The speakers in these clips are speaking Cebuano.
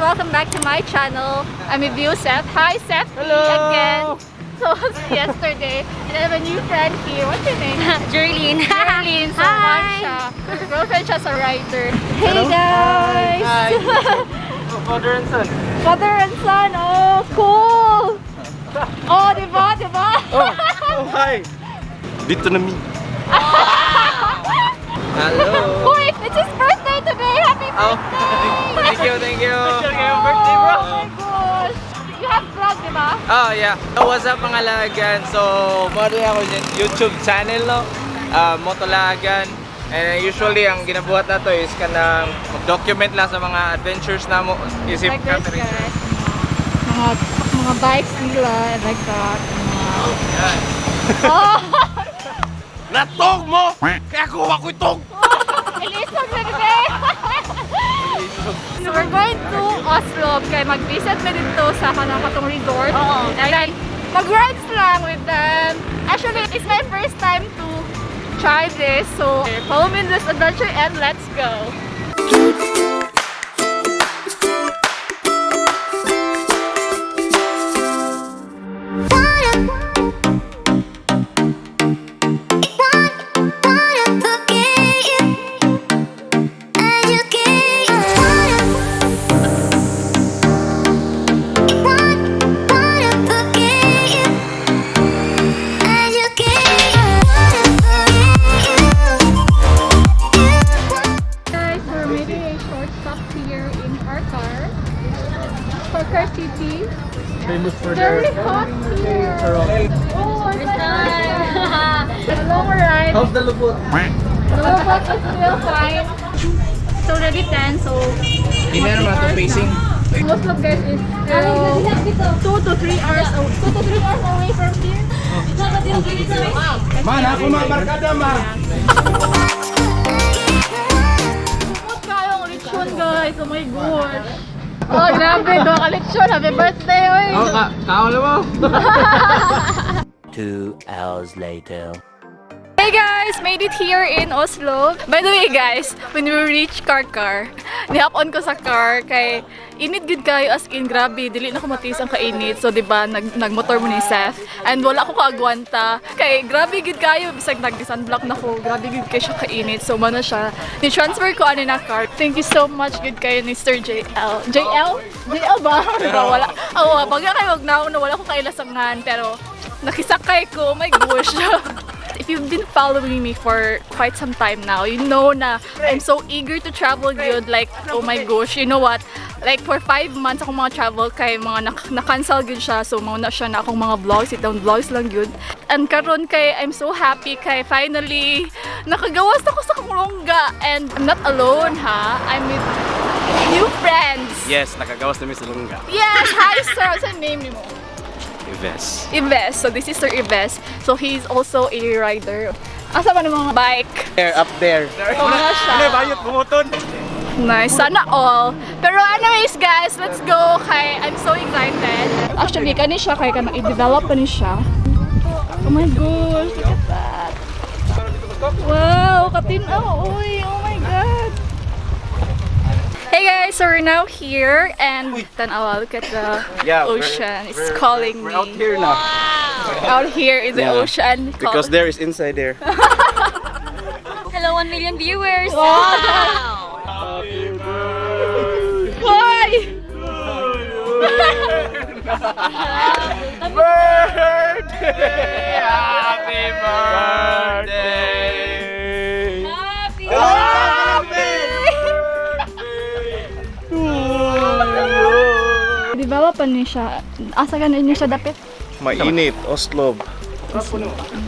Welcome back to my channel. I'm with you, Seth. Hi, Seth. Hello. Again. So yesterday, and I have a new friend here. What's your name? Jerlyn. Jerlyn. So Hi. one siya. Girlfriend siya sa writer. Hey guys! Hi. Oh, father and son. Father and son. Oh, cool! Oh, di ba? Di ba? Oh, hi. Dito na mi. Hello. Uy, it's his birthday today! Happy Oh. birthday! Thank you, thank you. Birthday, bro. Oh my gosh! You have vlog, di ba? Oh, yeah. So, what's up, mga lalagan? So, model ako dyan, YouTube channel, no? Motolagan. And usually, ang ginabuhat na to is kanang mag-document lang sa mga adventures na mo. Isip Like this, kami rin. guys. Mga bikes nila, and like that. Yan. Oh! Natog mo! Kaya kuha ko itog! Ilisog na today! So we're going to Oslo kay mag-visit mi dito sa kanang katong resort. And then mag-rides lang with them. Actually, it's my first time to try this. So follow me in this adventure and let's go. Guys, we're making a short stop here in Carcar. Carcar City. Famous for Very hot here. Oh, it's a long ride. How's the lubot? The robot is still fine. It's already 10, so Hindi na naman ito facing. Oslo, guys, is still 2 to 3 hours 2 to 3 hours away from here. Man, ako mga barkada, ma! Kumot kayo ang lechon, guys. Oh my gosh. Oh, grabe. Doon ka lechon. Happy birthday, oy. Oh, kaon na mo. 2 hours later. Hey guys! Made it here in Oslo. By the way guys, when we reach Karkar, nihap on ko sa car kay init gud kayo, as in grabe, dili na ko matiis ang kainit. So di ba nag nagmotor mo ni Seth and wala ko kaagwanta kay grabe gud kayo, bisag nag sunblock na ko, grabe gud kay siya kainit. So mano siya, ni transfer ko ani na car. Thank you so much gud kayo ni Sir JL. JL? JL ba? Diba? Wala. Oh, pag kayo wag na wala ko kailasangan pero nakisakay ko. Oh my gosh. If you've been following me for quite some time now, you know na I'm so eager to travel good. Like, oh my gosh, you know what? Like, for 5 months akong mga travel kay mga na-cancel good siya. So, mauna siya na akong mga vlogs, sit down vlogs lang yun. And karon kay I'm so happy kay finally nakagawas ako sa akong longga. And I'm not alone, ha? I'm with new friends. Yes, nakagawas na mi sa lungga. Yes! Hi, sir! What's your name mo? Ives. Ives. So this is Sir Ives. So he's also a rider. Asa man ang mga bike? There, up there. Oh, mga siya. Ano, bayot, bumuton. Nice. Sana all. Pero anyways guys, let's go kay I'm so excited. Actually, kani siya kay kanang i-develop pa ni siya. Oh my gosh, look at that. Wow, katinaw. Uy, oh my God. Hey guys, so we're now here and tanawa, look at the Yeah, we're- ocean. It's calling We're me. out here now. Out here in the ocean. Because there is inside there. Hello, 1 million viewers. Wow. Why? Birthday! Happy birthday! Happy Develop pa ni siya. Asa ka na niya siya dapit? Mainit, Oslo.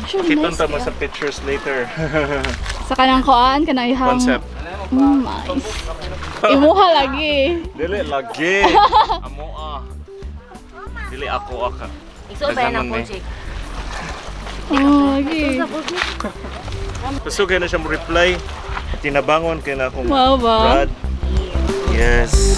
Sure, Kita nice. ta mo sa pictures later. Sa kanang koan, kanang ihang. Concept. Nice. Imuha lagi. Dili lagi. Amo ah. Dili ako aka. Ikaw ba yan ang Daghanon, eh. project? Oh, lagi. Pasugay na siya mo reply. Tinabangon kay na akong Wow ba? Brad. Yes.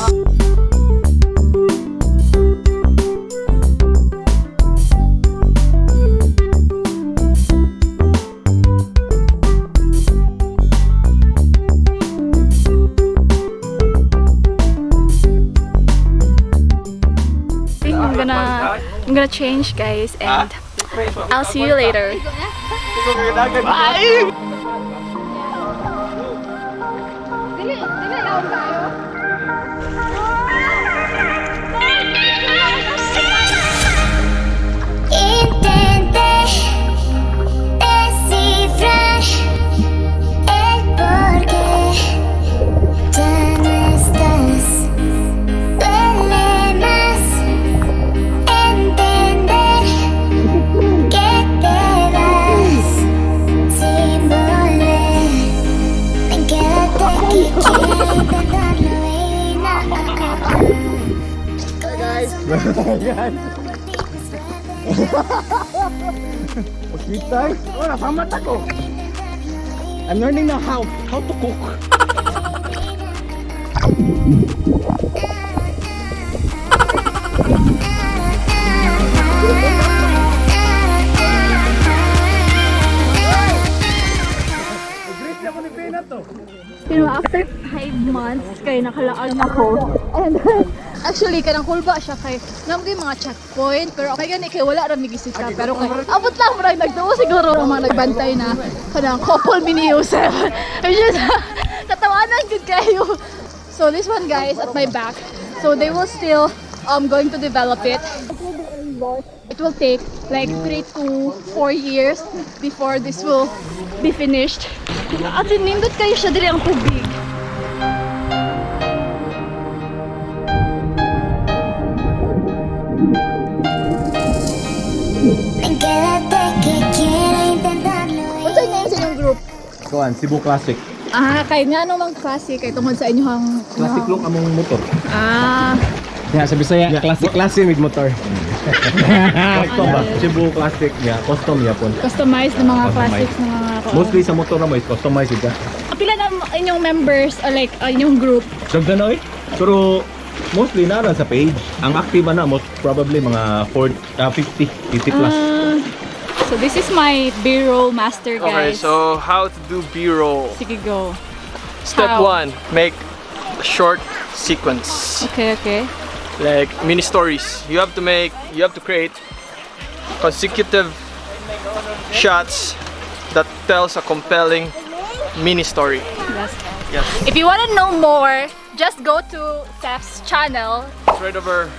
I'm gonna change, guys, and I'll see you later. Bye! Dili, dili, kayo. Intenté descifrar el porqué ya no estás. Duele más entender que te vas sin volver. Ven, quédate aquí, quiero intentarlo, baby. No, guys. Kita, wala pa mata ko. I'm learning now how to cook. You know, after 5 months, kay nakalaan ako. And actually, kanang kulba siya kay namgay mga checkpoint, pero okay gani kay wala ra migisita. Pero kay abot lang murag nagduo siguro ang mga nagbantay na kanang couple mini Yosef. Which is katawanan gud kayo. So this one, guys, at my back. So they will still going to develop it. It will take like 3 to 4 years before this will be finished. At nindot kayo siya diri ang tubig. Ven, quédate que quiero intentarlo. Unsay ngayon sa inyong group? Kuan, Cebu Classic. Ah, kay nga mang classic kay tungod sa inyong Classic look among motor. Ah, Yeah, sa Bisaya, classic classic with motor. Custom ba? Cebu Classic niya, custom niya pon. Customized na mga Customized. classics na mga Mostly sa motor na mo is customized ito. Pila na inyong members or like inyong group? Daghan na eh. Pero mostly na sa page. Ang active na most probably mga 4, 50, 50 plus. Ah, so this is my B-roll master, Okay, guys. so how to do B-roll. Sige, go. Step How? 1, make short sequence. Okay. Like mini stories. You have to create consecutive shots that tells a compelling mini story. Yes. Yes. If you want to know more, just go to Seth's channel. It's right over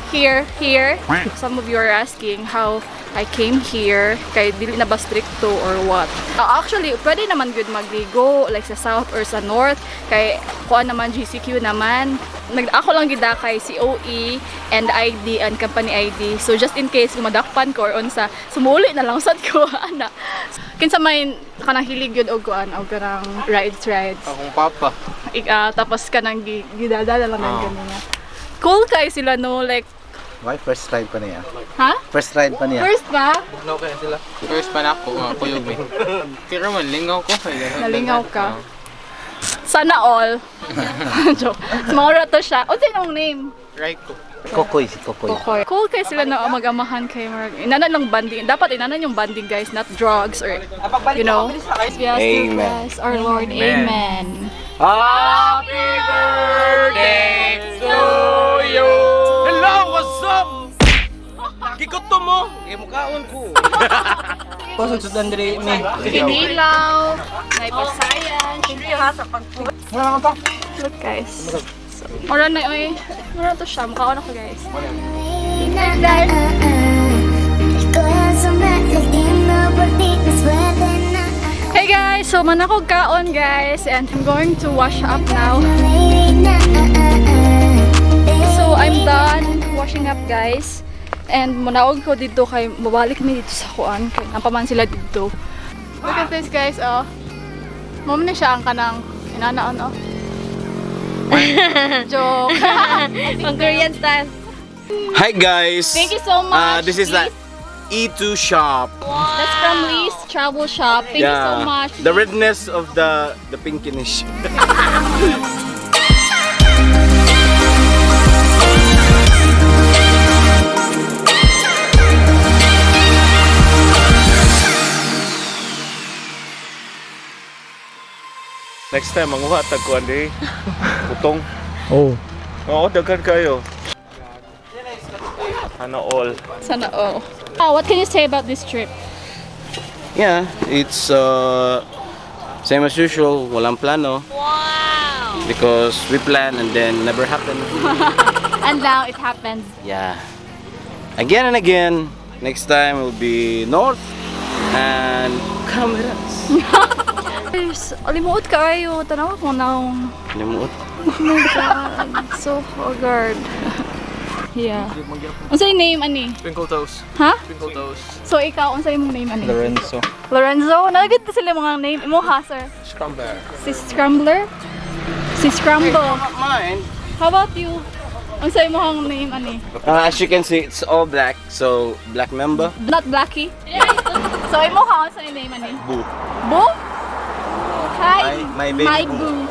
Here, here. Some of you are asking how I came here. Kay dili na ba stricto or what? Actually, pwede naman good magligo like sa south or sa north. Kay kuan naman GCQ naman. Nag ako lang gida kay COE and ID and company ID. So just in case kung madakpan ko or unsa, sumuli na lang sad ko ana. Kinsa may kanang hilig yun og kuan og kanang rides rides. Akong papa. Tapos kanang gidadala lang ng ganun. Cool kay sila, no, like Why? First ride pa niya. Ha? First ride pa niya. First ba? First pa na ako, kuyog mi. Pero man, lingaw ko. Nalingaw ka. Sana all. Joke. Maura to siya. Unsa imong name? Right ko. Kokoy, si Kokoy. Kokoy. Cool kay sila na magamahan kay Mark. Inana lang banding. Dapat inana yung banding, guys, not drugs or you know. Yes, Amen. bless our Lord. Amen. Happy birthday to you. Hello, what's up? Gigutom mo. Gimukaon ko. Kinilaw, may pasayan. Look, guys. So, mura na oy. Mura to siya. Mukhaon ako, guys. El corazón va latiendo por ti más fuerte, na, Hey guys, so manakog kaon, guys, and I'm going to wash up now. baby, na. So I'm done washing up, guys. And munaog ko dito kay mabalik mi dito sa kuan kay napaman sila dito. Look at this, guys, oh. Mao ni siya ang kanang inanaon, oh. Joke. Pang Korean style. Hi guys! Thank you so much. This is the E2 shop. That's from Lee's Travel Shop. Thank you so much. The redness of the pinkinish. Next time manguha tag kuan di. Putong. Oh. Oo, daghan kayo. Sana all. Sana all. Ah, what can you say about this trip? Yeah, it's same as usual, walang plano. Wow! Because we plan and then never happen. And now it happens. Yeah. Again and again, next time will be north and cameras. Guys, alimuot kaayo. Tanaw ko naong. Limuot. Oh my God. So haggard. Yeah. Unsay name ani? Twinkle Toes. Ha? Twinkle Toes. So ikaw, unsay imong name ani? Lorenzo. Lorenzo? Nagid sila mga name. Imo ha, sir? Scrambler. Si Scrambler? Si Scramble. Mine. How about you? Unsay imong name ani? As you can see, it's all black. So, black member. Not Blackie? So imo ha, unsay name ani? Boo. Boo? Hi, My baby my Boo. boo.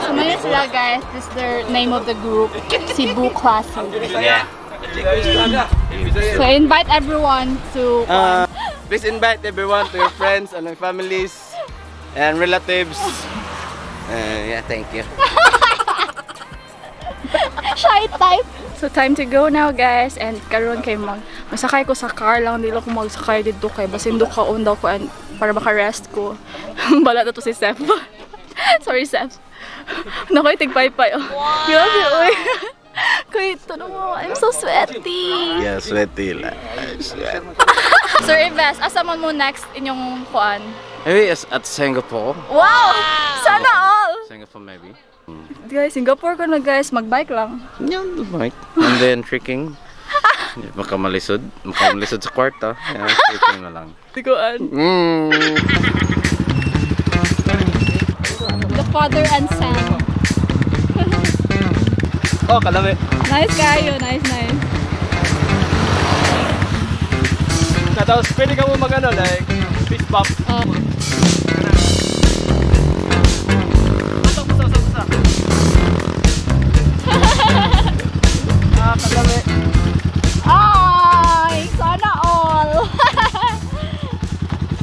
So mao sila, guys. This is their name of the group. Cebu Classic. Yeah. So invite everyone to Please invite everyone to your friends and your families and relatives. Yeah, thank you. Shy type. So time to go now, guys, and karon kay mag masakay ko sa car lang, dili ko magsakay didto kay basin do kaon daw ko and para maka-rest ko. Bala na to si Seth. Sorry, Seth. Nakoy tigpaypay. Oh. Wow. Grabe oy. Kay tanong mo, I'm so sweaty. Yeah, sweaty lang. Sweat. Sir Ives, asa man mo next inyong kuan? Maybe it's at Singapore. Wow! Sana all! Singapore maybe. Guys, Singapore ko na, guys, magbike lang. Yeah, the bike. And then trekking. Baka malisod. Baka malisod sa kwarta. Yeah, trekking na lang. Tiguan. The father and son. Oh, kalami. Nice kayo, nice, nice. Na, tapos pwede ka mo mag ano, like, fist bump. Oh. Basta, basta, basta. Ah, kalami. Ay, sana all.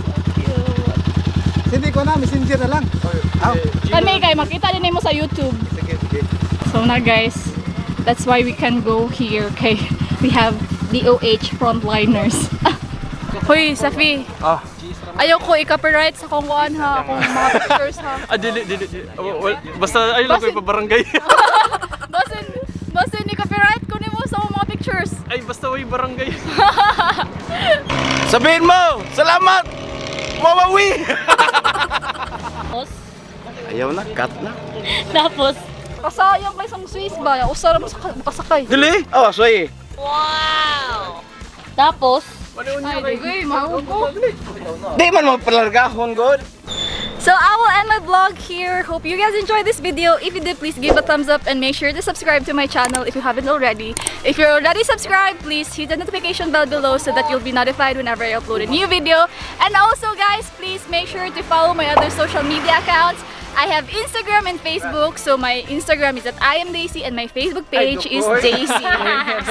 So cute. Hindi ko na, Messenger na lang. Ah, Kami kay makita din mo sa YouTube. Sige, sige. So na guys, that's why we can go here. Okay, we have DOH frontliners. Hoy, Safi. Ah. Ayaw ko i-copyright sa kong kuan ha, akong mga pictures ha. Ah, dili, dili, dili. Oh, well, basta ayun lang ko ipabarangay. Basin i-copyright ko nimo sa akong mga pictures. Ay, basta way barangay. Sabihin mo! Salamat! Wawawi! Ayaw na, cut na. Tapos, Kasayang kay sang Swiss ba? Usa ra mo sa makasakay. Dili? Oh, sorry. Tapos, Ay, di ko, ko. Di man mo palargahon, god. So I will end my vlog here. Hope you guys enjoyed this video. If you did, please give a thumbs up and make sure to subscribe to my channel if you haven't already. If you're already subscribed, please hit the notification bell below so that you'll be notified whenever I upload a new video. And also guys, please make sure to follow my other social media accounts. I have Instagram and Facebook. So my Instagram is @IamDaisy and my Facebook page is Daisy.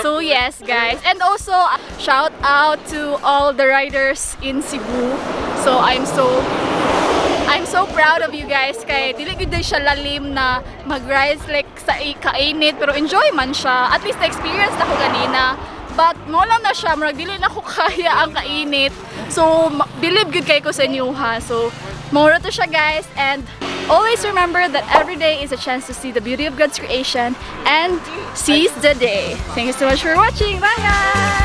So yes, guys. And also, shout out to all the riders in Cebu. So I'm so proud of you guys kay dili gyud siya lalim na mag-ride like sa kainit pero enjoy man siya. At least na-experience na ko ganina. But mo lang na siya, murag dili na ko kaya ang kainit. So believe gyud kay ko sa inyo ha. So mao ra to siya, guys, and always remember that every day is a chance to see the beauty of God's creation and seize the day. Thank you so much for watching. Bye, guys!